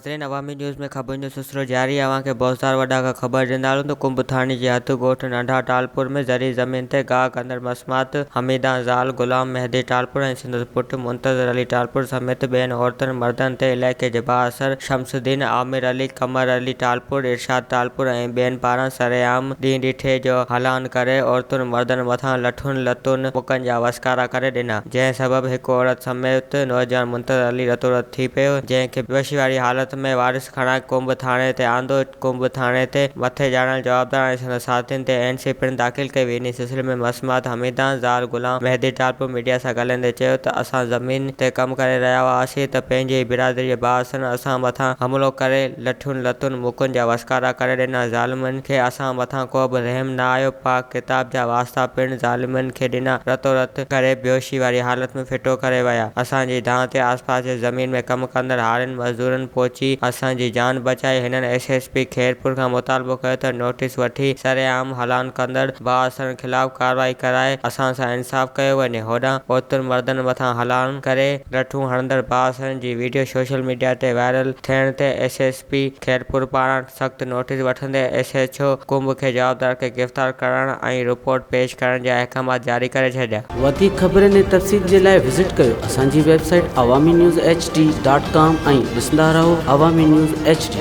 ناظرين عوامي نيوز ۾ خبرن جو سلسلو جاري آهي اوهان کي بوزدار وڏا کان خبر ڏيندا هلون ته ڪنب ٿاڻي جي حد ڳوٺ ننڍا ٽالپور ۾ زرعي زمين تي گاهه ڪندڙ مسمات حميدان زال غلام مهدي ٽالپور ۽ سندس پٽ منتظر علي ٽالپور سميت ٻين عورتن مردن تي علائقي جي بااثر شمس الدين، عامر علي، قمر علي ٽالپور، ارشاد ٽالپور ۽ ٻين پاران سرعام ڏينهن ڏٺي جو هلان ڪري عورتن مردن مٿان لٺون لتون مڪن جا وسڪارا ڪري ڏنا جنهن سبب هڪ عورت سميت نوجوان منتظر علي رتورت ٿي پيو، جنهن کي بيهوشي واري حالت ۾ وارث کڻائي ڪنب ٿاڻي تي آندو، ڪنب ٿاڻي تي مٿي ڄاڻايل جوابدار ۽ سندس ساٿين تي اين سي پڻ داخل ڪئي وئي، انهي سلسلي ۾ مسمات حميدان زال غلام مهدي ٽالپر ميڊيا سان ڳالهائيندي چيو ته اسان زمين تي ڪم ڪري رهيا هئاسين ته پنهنجي ئي برادري جي بااثرن اسان مٿان حملو ڪري لٺيون لتون مڪن جا وسڪارا ڪري ڏنا، ظالمن کي اسان مٿان ڪو به رحم نه آيو، پاڪ ڪتاب جا واسطا پڻ ظالمن کي ڏنا، رتو رت ڪري بيهوشي واري حالت ۾ ڦٽو ڪري ويا. اسان جي دانهن تي آسپاس جي زمين ۾ ڪم ڪندڙ هارين مزدورن پهچي اسان جي جان بچائي. هنن ايس ايس پي خيرپور کان مطالبو ڪيو ته نوٽيس وٺي سرعام هلان ڪندڙ بااثرن خلاف ڪارروائي ڪرائي اسان سان انصاف ڪيو وڃي. هوڏانهن عورتن مردن مٿان هلان ڪري لٺون هڻندڙ بااثرن جي وڊيو سوشل ميڊيا تي وائرل ٿيڻ تي ايس ايس پي خيرپور پاران سخت نوٽيس وٺندي ايس ايڇ او ڪنب کي جوابدار کي گرفتار ڪرڻ ۽ رپورٽ پيش ڪرڻ جا احڪامات جاري ڪري ڇڏيا. وڌيڪ خبرن ۽ تفصيل جي لاء وزٽ ڪيو اسان جي website Awami news H D dot com ۽ ڏسندا رهو عوامي نيوز ايڇ ڊي.